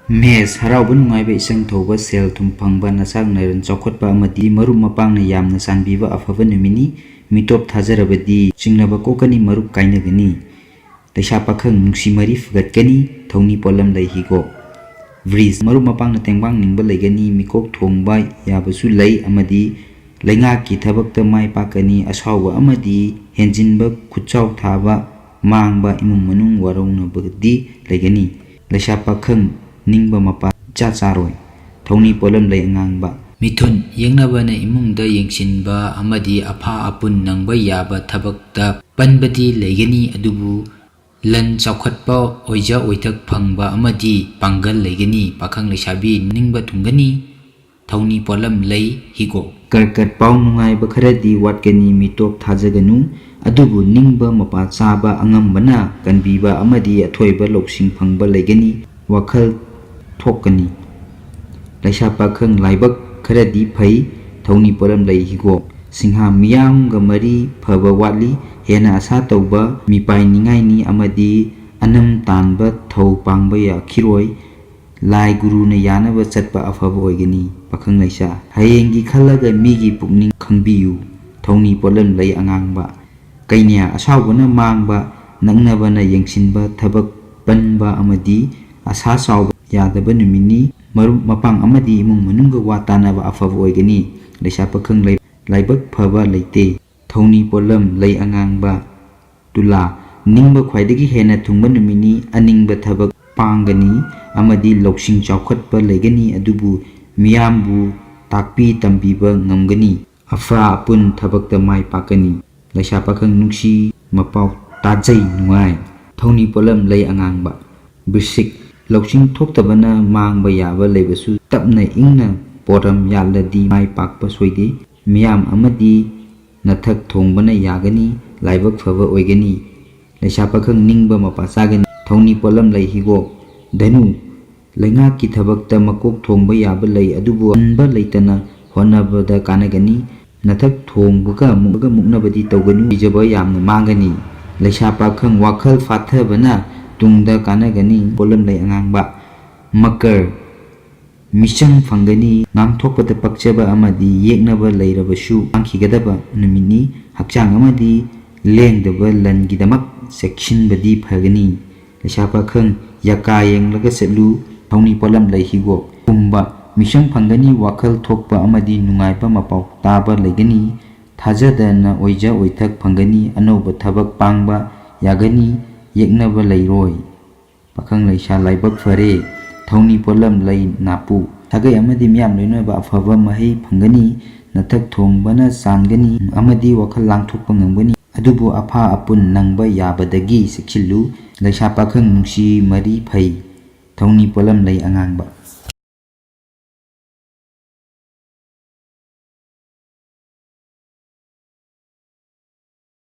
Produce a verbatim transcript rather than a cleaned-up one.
ꯃꯦꯁ, ꯍꯔꯥꯎꯕ ꯅꯨꯡꯉꯥꯏꯕ, ꯏꯆꯪ ꯊꯧꯕ, ꯁꯦꯜ ꯊꯨꯝ ꯐꯪꯕ, ꯅꯆꯥꯛ ꯅꯔꯟ ꯆꯥꯎꯈꯠꯄ ꯑꯃꯗꯤ ꯃꯔꯨꯞ ꯃꯄꯥꯡꯅ ꯌꯥꯝꯅ ꯆꯥꯟꯕꯤꯕ ꯑꯐꯕ ꯅꯨꯃꯤꯠꯅꯤ꯫ ꯃꯤꯇꯣꯞ ꯊꯥꯖꯔꯕꯗꯤ ꯆꯤꯡꯅꯕ ꯀꯣꯛꯀꯅꯤ, ꯃꯔꯨꯞ ꯀꯥꯏꯅꯒꯅꯤ꯫ ꯂꯩꯁꯥ ꯄꯥꯈꯪ ꯅꯨꯡꯁꯤ ꯃꯔꯤ ꯐꯒꯠꯀꯅꯤ꯫ ꯊꯧꯅꯤ ꯄꯣꯠꯂꯝ ꯂꯩ ꯍꯤꯒꯣꯛ꯫ ꯕ꯭ꯔꯤꯖ, ꯃꯔꯨꯞ ꯃꯄꯥꯡꯅ ꯇꯦꯡꯕꯥꯡ ꯅꯤꯡꯕ ꯂꯩꯒꯅꯤ, ꯃꯤꯀꯣꯛ ꯊꯣꯡꯕ ꯌꯥꯕꯁꯨ ꯂꯩ ꯑꯃꯗꯤ ꯂꯩꯉꯥꯛꯀꯤ ꯊꯕꯛꯇ ꯃꯥꯏ ꯄꯥꯛꯀꯅꯤ꯫ ꯑꯁꯥꯎꯕ ꯑꯃꯗꯤ ꯍꯦꯟꯖꯤꯟꯕ, ꯈꯨꯠꯆꯥꯎ ꯊꯥꯕ, ꯃꯥꯡꯕ, ꯏꯃꯨꯡ ꯃꯅꯨꯡ ꯋꯥꯔꯧꯅꯕꯗꯤ ꯂꯩꯒꯅꯤ꯫ ꯂꯩꯁꯥ ꯄꯥꯈꯪ ꯅꯤꯡꯕ ꯃꯄꯥ ꯏꯆꯥ ꯆꯥꯔꯣꯏ꯫ ꯊꯧꯅꯤ ꯄꯣꯠꯂꯝ ꯂꯩ ꯑꯉꯥꯡꯕ꯫ ꯃꯤꯊꯨꯟ, ꯌꯦꯛꯅꯕꯅ ꯏꯃꯨꯡꯗ ꯌꯦꯡꯁꯤꯟꯕ ꯑꯃꯗꯤ ꯑꯐꯥ ꯑꯄꯨꯟ ꯅꯪꯕ ꯌꯥꯕ ꯊꯕꯛꯇ ꯄꯟꯕꯗꯤ ꯂꯩꯒꯅꯤ, ꯑꯗꯨꯕꯨ ꯂꯟ ꯆꯥꯎꯈꯠꯄ, ꯑꯣꯏꯖ ꯑꯣꯏꯊꯛ ꯐꯪꯕ ꯑꯃꯗꯤ ꯄꯥꯡꯒꯜ ꯂꯩꯒꯅꯤ꯫ ꯄꯥꯈꯪ ꯂꯩꯁꯥꯕꯤ ꯅꯤꯡꯕ ꯊꯨꯡꯒꯅꯤ꯫ ꯊꯧꯅꯤ ꯄꯣꯠꯂꯝ ꯂꯩ ꯍꯤꯒꯣꯛ꯫ ꯀꯔꯀꯠ, ꯄꯥꯎ ꯅꯨꯡꯉꯥꯏꯕ ꯈꯔꯗꯤ ꯋꯥꯠꯀꯅꯤ, ꯃꯤꯇꯣꯞ ꯊꯥꯖꯒꯅꯨ꯫ ꯑꯗꯨꯕꯨ ꯅꯤꯡꯕ ꯃꯄꯥ ꯆꯥꯕ, ꯑꯉꯝꯕꯅ ꯀꯟꯕꯤꯕ ꯑꯃꯗꯤ ꯑꯊꯣꯏꯕ ꯂꯧꯁꯤꯡ ꯐꯪꯕ ꯂꯩꯒꯅꯤ꯫ ꯋꯥꯈꯜ ꯊꯣꯛꯀꯅꯤ꯫ ꯂꯩꯁꯥ ꯄꯥꯈꯪ ꯂꯥꯏꯕꯛ ꯈꯔꯗꯤ ꯐꯩ꯫ ꯊꯧꯅꯤ ꯄꯣꯠꯂꯝ ꯂꯩ ꯍꯤꯒꯣꯛ꯫ ꯁꯤꯡꯍꯥ, ꯃꯤꯌꯥꯝꯒ ꯃꯔꯤ ꯐꯕ ꯋꯥꯠꯂꯤ꯫ ꯍꯦꯟꯅ ꯑꯁꯥ ꯇꯧꯕ, ꯃꯤꯄꯥꯏꯅꯤꯡꯉꯥꯏꯅꯤ ꯑꯃꯗꯤ ꯑꯅꯝ ꯇꯥꯟꯕ ꯊꯧ ꯄꯥꯡꯕ ꯌꯥꯈꯤꯔꯣꯏ꯫ ꯂꯥꯏ ꯒꯨꯔꯨꯅ ꯌꯥꯅꯕ ꯆꯠꯄ ꯑꯐꯕ ꯑꯣꯏꯒꯅꯤ꯫ ꯄꯥꯈꯪ ꯂꯩꯁꯥ, ꯍꯌꯦꯡꯒꯤ ꯈꯜꯂꯒ ꯃꯤꯒꯤ ꯄꯨꯛꯅꯤꯡ ꯈꯪꯕꯤꯌꯨ꯫ ꯊꯧꯅꯤ ꯄꯣꯠꯂꯝ ꯂꯩ ꯑꯉꯥꯡꯕ꯫ ꯀꯩꯅ꯭ꯌꯥ, ꯑꯁꯥꯎꯕꯅ ꯃꯥꯡꯕ, ꯅꯛꯅꯕꯅ ꯌꯦꯡꯁꯤꯟꯕ, ꯊꯕꯛ ꯄꯟꯕ ꯑꯃꯗꯤ ꯑꯁꯥ ꯆꯥꯎꯕ ꯌꯥꯗꯕ ꯅꯨꯃꯤꯠꯅꯤ꯫ ꯃꯔꯨꯞ ꯃꯄꯥꯡ ꯑꯃꯗꯤ ꯏꯃꯨꯡ ꯃꯅꯨꯡꯒ ꯋꯥ ꯇꯥꯅꯕ ꯑꯐꯕ ꯑꯣꯏꯒꯅꯤ꯫ ꯂꯩꯁꯥ ꯄꯥꯈꯪ ꯂꯩ-, ꯂꯥꯏꯕꯛ ꯐꯕ ꯂꯩꯇꯦ꯫ ꯊꯧꯅꯤ ꯄꯣꯠꯂꯝ ꯂꯩ ꯑꯉꯥꯡꯕ꯫ ꯇꯨꯂꯥ, ꯅꯤꯡꯕ ꯈ꯭ꯋꯥꯏꯗꯒꯤ ꯍꯦꯟꯅ ꯊꯨꯡꯕ ꯅꯨꯃꯤꯠꯅꯤ꯫ ꯑꯅꯤꯡꯕ ꯊꯕꯛ ꯄꯥꯡꯒꯅꯤ ꯑꯃꯗꯤ ꯂꯧꯁꯤꯡ ꯆꯥꯎꯈꯠꯄ ꯂꯩꯒꯅꯤ, ꯑꯗꯨꯕꯨ ꯃꯤꯌꯥꯝꯕꯨ ꯇꯥꯛꯄꯤ ꯇꯝꯕꯤꯕ ꯉꯝꯒꯅꯤ꯫ ꯑꯐ ꯑꯄꯨꯟ ꯊꯕꯛꯇ ꯃꯥꯏ ꯄꯥꯛꯀꯅꯤ꯫ ꯂꯩꯁꯥ ꯄꯥꯈꯪ ꯅꯨꯡꯁꯤ ꯃꯄꯥꯎ ꯇꯥꯖꯩ ꯅꯨꯡꯉꯥꯏ꯫ ꯊꯧꯅꯤ ꯄꯣꯠꯂꯝ ꯂꯩ ꯑꯉꯥꯡꯕ꯫ ꯕ꯭ꯔꯤꯁꯤꯛ, ꯂꯧꯁꯤꯡ ꯊꯣꯛꯇꯕꯅ ꯃꯥꯡꯕ ꯌꯥꯕ ꯂꯩꯕꯁꯨ ꯇꯞꯅ ꯏꯪꯅ ꯄꯣꯔꯝ ꯌꯥꯠꯂꯗꯤ ꯃꯥꯏ ꯄꯥꯛꯄ ꯁꯣꯏꯗꯦ꯫ ꯃꯤꯌꯥꯝ ꯑꯃꯗꯤ ꯅꯊꯛ ꯊꯣꯡꯕꯅ ꯌꯥꯒꯅꯤ, ꯂꯥꯏꯕꯛ ꯐꯕ ꯑꯣꯏꯒꯅꯤ꯫ ꯂꯩꯁꯥ ꯄꯥꯈꯪ ꯅꯤꯡꯕ ꯃꯄꯥ ꯆꯥꯒꯅꯤ꯫ ꯊꯧꯅꯤ ꯄꯣꯠꯂꯝ ꯂꯩ ꯍꯤꯒꯣꯛ꯫ ꯙꯅꯨ, ꯂꯩꯉꯥꯛꯀꯤ ꯊꯕꯛꯇ ꯃꯀꯣꯛ ꯊꯣꯡꯕ ꯌꯥꯕ ꯂꯩ, ꯑꯗꯨꯕꯨ ꯑꯍꯟꯕ ꯂꯩꯇꯅ ꯍꯣꯠꯅꯕꯗ ꯀꯥꯟꯅꯒꯅꯤ꯫ ꯅꯊꯛ ꯊꯣꯡꯕꯒ ꯃꯨꯛ-, ꯃꯨꯛꯅꯕꯗꯤ ꯇꯧꯒꯅꯨ, ꯄꯤꯖꯕ ꯌꯥꯝꯅ ꯃꯥꯡꯒꯅꯤ꯫ ꯂꯩꯁꯥ ꯄꯥꯈꯪ ꯋꯥꯈꯜ ꯐꯥꯊꯕꯅ ꯇꯨꯡꯗ ꯀꯥꯟꯅꯒꯅꯤ꯫ ꯄꯣꯠꯂꯝ ꯂꯩ ꯑꯉꯥꯡꯕ꯫ ꯃꯀꯔ, ꯃꯤꯆꯪ ꯐꯪꯒꯅꯤ꯫ ꯉꯥꯡꯊꯣꯛꯄꯗ ꯄꯛꯆꯕ ꯑꯃꯗꯤ ꯌꯦꯛꯅꯕ ꯂꯩꯔꯕꯁꯨ ꯉꯥꯡꯈꯤꯒꯗꯕ ꯅꯨꯃꯤꯠꯅꯤ꯫ ꯍꯛꯆꯥꯡ ꯑꯃꯗꯤ ꯂꯦꯡꯗꯕ ꯂꯟꯒꯤꯗꯃꯛ ꯆꯦꯛꯁꯤꯟꯕꯗꯤ ꯐꯒꯅꯤ꯫ ꯂꯩꯁꯥ ꯄꯥꯈꯪ, ꯌꯥꯀꯥ ꯌꯦꯡꯂꯒ ꯆꯠꯂꯨ꯫ ꯊꯧꯅꯤ ꯄꯣꯠꯂꯝ ꯂꯩ ꯍꯤꯒꯣꯛ꯫ ꯀꯨꯝꯕ, ꯃꯤꯆꯪ ꯐꯪꯒꯅꯤ, ꯋꯥꯈꯜ ꯊꯣꯛꯄ ꯑꯃꯗꯤ ꯅꯨꯡꯉꯥꯏꯕ ꯃꯄꯥꯎ ꯇꯥꯕ ꯂꯩꯒꯅꯤ꯫ ꯊꯥꯖꯗꯅ ꯑꯣꯏꯖ ꯑꯣꯏꯊꯛ ꯐꯪꯒꯅꯤ꯫ ꯑꯅꯧꯕ ꯊꯕꯛ ꯄꯥꯡꯕ ꯌꯥꯒꯅꯤ꯫ ꯌꯦꯛꯅꯕ ꯂꯩꯔꯣꯏ꯫ ꯄꯥꯈꯪ ꯂꯩꯁꯥ ꯂꯥꯏꯕꯛ ꯐꯔꯦ꯫ ꯊꯧꯅꯤ ꯄꯣꯠꯂꯝ ꯂꯩ ꯅꯥꯄꯨ꯫ ꯁꯥꯒꯩ ꯑꯃꯗꯤ ꯃꯤꯌꯥꯝ ꯂꯣꯏꯅꯕ ꯑꯐꯕ ꯃꯍꯩ ꯐꯪꯒꯅꯤ꯫ ꯅꯊꯛ ꯊꯣꯡꯕꯅ ꯆꯥꯟꯒꯅꯤ ꯑꯃꯗꯤ ꯋꯥꯈꯜ ꯂꯥꯡꯊꯣꯛꯄ ꯉꯝꯒꯅꯤ꯫ ꯑꯗꯨꯕꯨ ꯑꯐꯥ ꯑꯄꯨꯟ ꯅꯪꯕ ꯌꯥꯕꯗꯒꯤ ꯆꯦꯛꯁꯤꯜꯂꯨ꯫ ꯂꯩꯁꯥ ꯄꯥꯈꯪ ꯅꯨꯡꯁꯤ ꯃꯔꯤ ꯐꯩ꯫ ꯊꯧꯅꯤ ꯄꯣꯠꯂꯝ ꯂꯩ ꯑꯉꯥꯡꯕ꯫